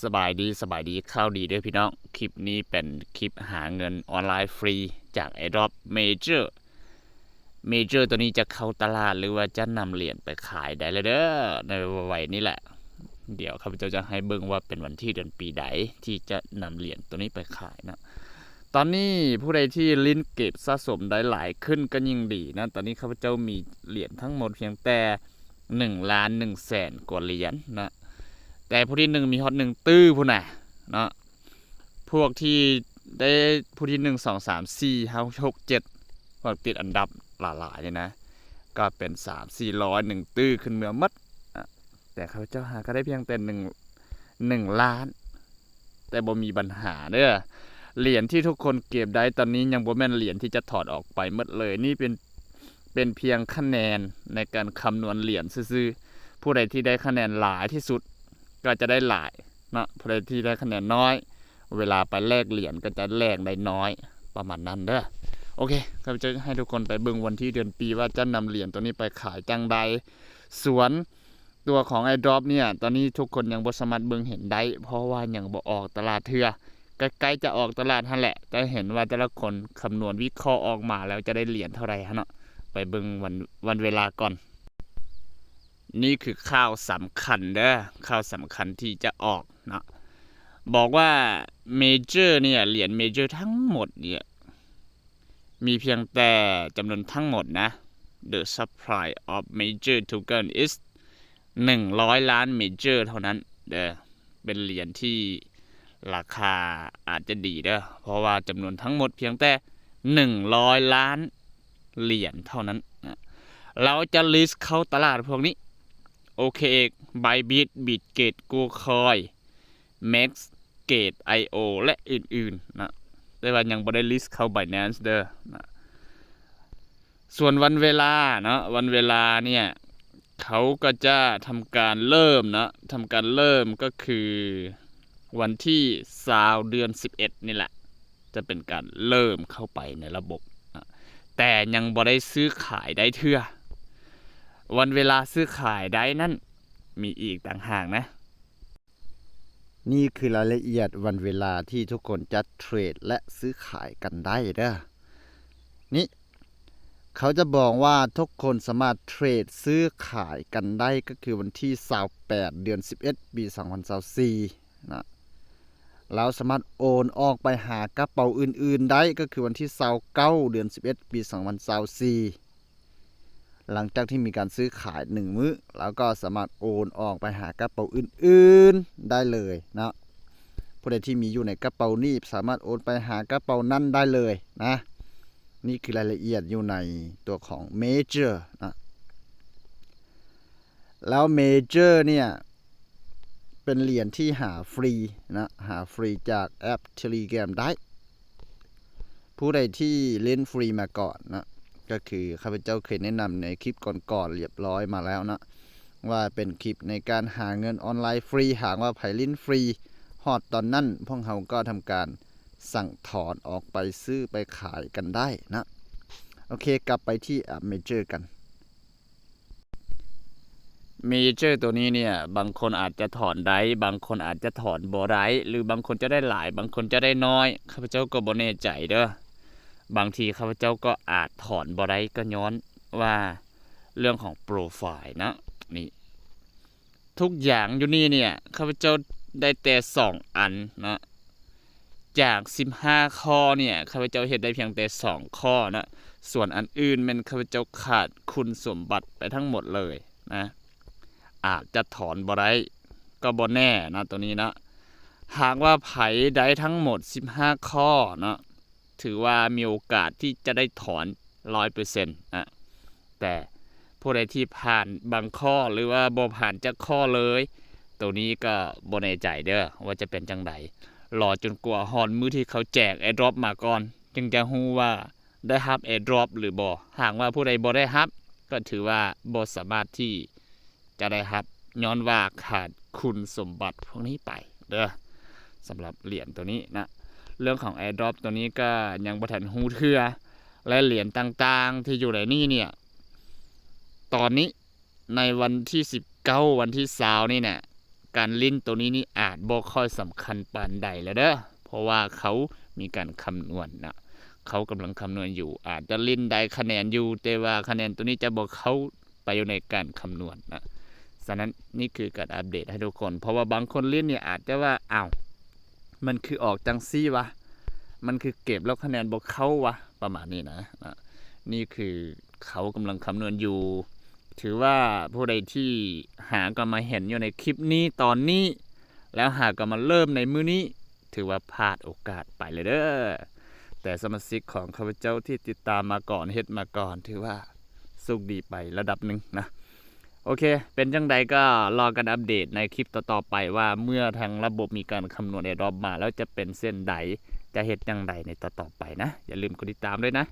ສະບາຍດີ ສະບາຍດີ ຂ່າວດີເດີພີ່ນ້ອງ. ຄລິບນີ້ເປັນຄລິບຫາເງິນອອນລາຍຟຣີຈາກ Airdrop Major. Major ໂຕນີ້ຈະເຂົ້າຕະຫຼາດ ຫຼືວ່າຈະນຳຫຼຽນໄປຂາຍໄດ້ແລ້ວເດີ ໃນໄວໆນີ້ແຫຼະ. ດຽວຂ້າພະເຈົ້າຈະໃຫ້ເບິ່ງວ່າເປັນວັນທີເດືອນປີໃດທີ່ຈະນຳຫຼຽນໂຕນີ້ໄປຂາຍເນາະ. ຕອນນີ້ຜູ້ໃດທີ່ຫຼິ້ນເກັບສະສົມໄດ້ຫຼາຍຂຶ້ນກໍຍິ່ງດີນະ. ຕອນນີ້ຂ້າພະເຈົ້າມີຫຼຽນທັງໝົດພຽງແຕ່ ໜຶ່ງລ້ານໜຶ່ງແສນກວ່າຫຼຽນນະ, ແຕ່ຜູ້ທີໜຶ່ງມີຮອດໜຶ່ງຕື້ພຸ້ນນະເນາະ. ພວກທີ່ໄດ້ຜູ້ທີໜຶ່ງ ສອງ ສາມ ສີ່ ຫ້າ ຫົກ ເຈັດ ພວກຕິດອັນດັບຫຼາຍໆນີ້ນະ ກໍເປັນສາມສີ່ຮ້ອຍ ໜຶ່ງຕື້ຂຶ້ນເມືອໝົດ. ແຕ່ຂ້າພະເຈົ້າຫາກໍໄດ້ພຽງແຕ່ໜຶ່ງ ໜຶ່ງລ້ານ ແຕ່ບໍ່ມີບັນຫາເດີ. ຫຼຽນທີ່ທຸກຄົນເກັບໄດ້ຕອນນີ້ຍັງບໍ່ແມ່ນຫຼຽນທີ່ຈະຖອນອອກໄປໝົດເລີຍ. ນີ້ເປັນ ເປັນພຽງຄະແນນໃນການຄຳນວນຫຼຽນຊື່ໆ. ຜູ້ໃດທີ່ໄດ້ຄະແນນຫຼາຍທີ່ສຸດກໍຈະໄດ້ຫຼາຍເນາະ, ຜູ້ໃດທີ່ໄດ້ຄະແນນນ້ອຍ ເວລາໄປແລກຫຼຽນກໍຈະແລກໄດ້ນ້ອຍ ປະມານນັ້ນເດີ. ໂອເຄ ຂ້າພະເຈົ້າຈະໃຫ້ທຸກຄົນໄປເບິ່ງວັນທີເດືອນປີວ່າຈະນຳຫຼຽນໂຕນີ້ໄປຂາຍຈັ່ງໃດ. ສ່ວນ ຕົວຂອງ Airdrop ເນ່ຍ ຕອນນີ້ທຸກຄົນຍັງບໍ່ສາມາດເບິ່ງເຫັນໄດ້ ເພາະວ່າຍັງບໍ່ອອກຕະຫຼາດເທື່ອ. ໃກ້ໆຈະອອກຕະຫຼາດຫັ້ນແຫຼະ ຈະເຫັນວ່າແຕ່ລະຄົນຄຳນວນວິເຄາະອອກມາແລ້ວຈະໄດ້ຫຼຽນເທົ່າໃດຫັ້ນເນາະ. ໄປເບິ່ງວັນ ວັນເວລາກ່ອນ. ນີ້ຄືຂ່າວສຳຄັນເດີ ຂ່າວສຳຄັນທີ່ຈະອອກເນາະ. ບອກວ່າ Major ເນ່ຍ ຫຼຽນ Major ທັງໝົດເນ່ຍ ມີພຽງແຕ່ຈຳນວນທັງໝົດນະ The supply of major token is ໜຶ່ງຮ້ອຍລ້ານ major ເທົ່ານັ້ນເດີ. ເປັນຫຼຽນທີ່ລາຄາອາດຈະດີເດີ ເພາະວ່າຈຳນວນທັງໝົດພຽງແຕ່ໜຶ່ງຮ້ອຍລ້ານຫຼຽນເທົ່ານັ້ນນະ. ລາວຈະ list ເຂົ້າຕະຫຼາດພວກນີ້ OKX, Bybit, Bitget, Gocoin, MEXC, Gate.io ແລະ ອື່ນໆນະ, ແຕ່ວ່າຍັງບໍ່ໄດ້ list ເຂົ້າ Binance ເດີນະ. ສ່ວນວັນເວລາເນາະ ວັນເວລາເນ່ຍ ເຂົາກໍຈະທຳການເລີ່ມເນາະ ທຳການເລີ່ມກໍຄືວັນທີຊາວ ເດືອນສິບເອັດນີ້ແຫຼະ ຈະເປັນການເລີ່ມເຂົ້າໄປໃນລະບົບນະ, ແຕ່ຍັງບໍ່ໄດ້ຊື້ຂາຍໄດ້ເທື່ອ. ວັນເວລາຊື້ຂາຍໄດ້ນັ້ນມີອີກຕ່າງຫາກນະ. ນີ້ຄືລາຍລະອຽດວັນເວລາທີ່ທຸກຄົນຈະເທຣດ ແລະ ຊື້ຂາຍກັນໄດ້ເດີ. ນີ້ ເຂົາຈະບອກວ່າທຸກຄົນສາມາດເທຣດຊື້ຂາຍກັນໄດ້ ກໍຄືວັນທີຊາວແປດ ເດືອນສິບເອັດ ປີສອງພັນຊາວສີ່ນະ. ລາວສາມາດໂອນອອກໄປຫາກະເປົາອື່ນໆໄດ້ ກໍຄືວັນທີຊາວເກົ້າ ເດືອນສິບເອັດ ປີສອງພັນຊາວສີ່. ຫຼັງຈາກທີ່ມີການຊື້ຂາຍໜຶ່ງມື້ ລາວກໍສາມາດໂອນອອກໄປຫາກະເປົາອື່ນໆໄດ້ເລີຍເນາະ. ຜູ້ໃດທີ່ມີຢູ່ໃນກະເປົານີ້ ສາມາດໂອນໄປຫາກະເປົານັ້ນໄດ້ເລີຍນະ. ນີ້ຄືລາຍລະອຽດຢູ່ໃນຕົວຂອງ Major ນະ. ແລ້ວ Major ເນ່ຍ ເປັນຫຼຽນທີ່ຫາຟຣີນະ, ຫາຟຣີຈາກແອັບ Telegram ໄດ້. ຜູ້ໃດທີ່ຫຼິ້ນຟຣີມາກ່ອນນະ, ກໍຄືຂ້າພະເຈົ້າເຄີຍແນະນຳໃນຄລິບກ່ອນໆລຽບຮ້ອຍມາແລ້ວນະ, ວ່າເປັນຄລິບໃນການຫາເງິນອອນລາຍຟຣີ. ຫາກວ່າໃຜຫຼິ້ນຟຣີ ຮອດຕອນນັ້ນ ພວກເຮົາກໍທຳການສັ່ງຖອນອອກໄປຊື້ໄປຂາຍກັນໄດ້ນະ. ໂອເຄ ກັບໄປທີ່ແອັບ Major ກັນ. Major ໂຕນີ້ເນ່ຍ ບາງຄົນອາດຈະຖອນໄດ້ ບາງຄົນອາດຈະຖອນບໍ່ໄດ້ ຫຼື ບາງຄົນຈະໄດ້ຫຼາຍ ບາງຄົນຈະໄດ້ນ້ອຍ ຂ້າພະເຈົ້າກໍບໍ່ແນ່ໃຈເດີ. ບາງທີຂ້າພະເຈົ້າກໍອາດຖອນບໍ່ໄດ້ ກໍຍ້ອນວ່າເລື່ອງຂອງໂປຣໄຟລ໌ນະ. ນີ້ ທຸກຢ່າງຢູ່ນີ້ເນ່ຍ ຂ້າພະເຈົ້າໄດ້ແຕ່ສອງອັນເນາະ. ຈາກສິບຫ້າຂໍ້ເນ່ຍ ຂ້າພະເຈົ້າເຮັດໄດ້ພຽງແຕ່ສອງຂໍ້ເນາະ, ສ່ວນອັນອື່ນແມ່ນຂ້າພະເຈົ້າຂາດຄຸນສົມບັດໄປທັງໝົດເລີຍນະ. ອາດຈະຖອນບໍ່ໄດ້ ກໍບໍ່ແນ່ນະ ໂຕນີ້ເນາະ. ຫາກວ່າໃຜໄດ້ທັງໝົດສິບຫ້າຂໍ້ເນາະ ຖືວ່າມີໂອກາດທີ່ຈະໄດ້ຖອນຮ້ອຍເປີເຊັນນະ. ແຕ່ຜູ້ໃດທີ່ຜ່ານບາງຂໍ້ ຫຼືວ່າບໍ່ຜ່ານຈັກຂໍ້ເລີຍ ໂຕນີ້ກໍບໍ່ແນ່ໃຈເດີວ່າຈະເປັນຈັ່ງໃດ. ລໍຈົນກວ່າຮອດມື້ທີ່ເຂົາແຈກ Airdrop ມາກ່ອນ ຈຶ່ງຈະຮູ້ວ່າໄດ້ຮັບ Airdrop ຫຼືບໍ່. ຫາກວ່າຜູ້ໃດບໍ່ໄດ້ຮັບ ກໍຖືວ່າບໍ່ສາມາດທີ່ ຈະໄດ້ຮັບ ຍ້ອນວ່າຂາດຄຸນສົມບັດພວກນີ້ໄປເດີ. ສຳລັບຫຼຽນໂຕນີ້ນະ ເລື່ອງຂອງ Airdrop ໂຕນີ້ກໍຍັງບໍ່ທັນຮູ້ເທື່ອ ແລະ ຫຼຽນຕ່າງໆທີ່ຢູ່ໃນນີ້ເນ່ຍ ຕອນນີ້ໃນວັນທີສິບເກົ້າ ວັນທີຊາວນີ້ນະ ການຫຼິ້ນໂຕນີ້ນີ້ອາດບໍ່ຄ່ອຍສຳຄັນປານໃດແລ້ວເດີ້ ເພາະວ່າເຂົາມີການຄຳນວນນະ ເຂົາກຳລັງຄຳນວນຢູ່ ອາດຈະຫຼິ້ນໄດ້ຄະແນນຢູ່ ແຕ່ວ່າຄະແນນໂຕນີ້ຈະບໍ່ເຂົ້າໄປຢູ່ໃນການຄຳນວນນະ. ສະນັ້ນນີ້ຄືການອັບເດດໃຫ້ທຸກຄົນ ເພາະວ່າບາງຄົນຫຼິ້ນນີ້ອາດຈະວ່າ ອ້າວ ມັນຄືອອກຈັ່ງຊີ້ວະ ມັນຄືເກັບແລ້ວຄະແນນບໍ່ເຂົ້າວະ ປະມານນີ້ນະ. ນະ ນີ້ຄືເຂົາກຳລັງຄຳນວນຢູ່ ຖືວ່າຜູ້ໃດທີ່ຫາກໍມາເຫັນຢູ່ໃນຄລິບນີ້ຕອນນີ້ ແລ້ວຫາກໍມາເລີ່ມໃນມື້ນີ້ ຖືວ່າພາດໂອກາດໄປເລີຍເດີ້. ແຕ່ສະມາຊິກຂອງຂ້າພະເຈົ້າທີ່ຕິດຕາມມາກ່ອນ ເຮັດມາກ່ອນ ຖືວ່າໂຊກດີໄປລະດັບໜຶ່ງນະ. ໂອເຄ ເປັນຈັ່ງໃດກໍລໍກັນອັບເດດໃນຄລິບຕໍ່ໆໄປວ່າ ເມື່ອທາງລະບົບມີການຄຳນວນແອດຣອບມາແລ້ວຈະເປັນເຊັ່ນໃດ ຈະເຮັດຈັ່ງໃດໃນຕໍ່ໆໄປນະ. ຢ່າລືມກົດຕິດຕາມດ້ວຍນະ.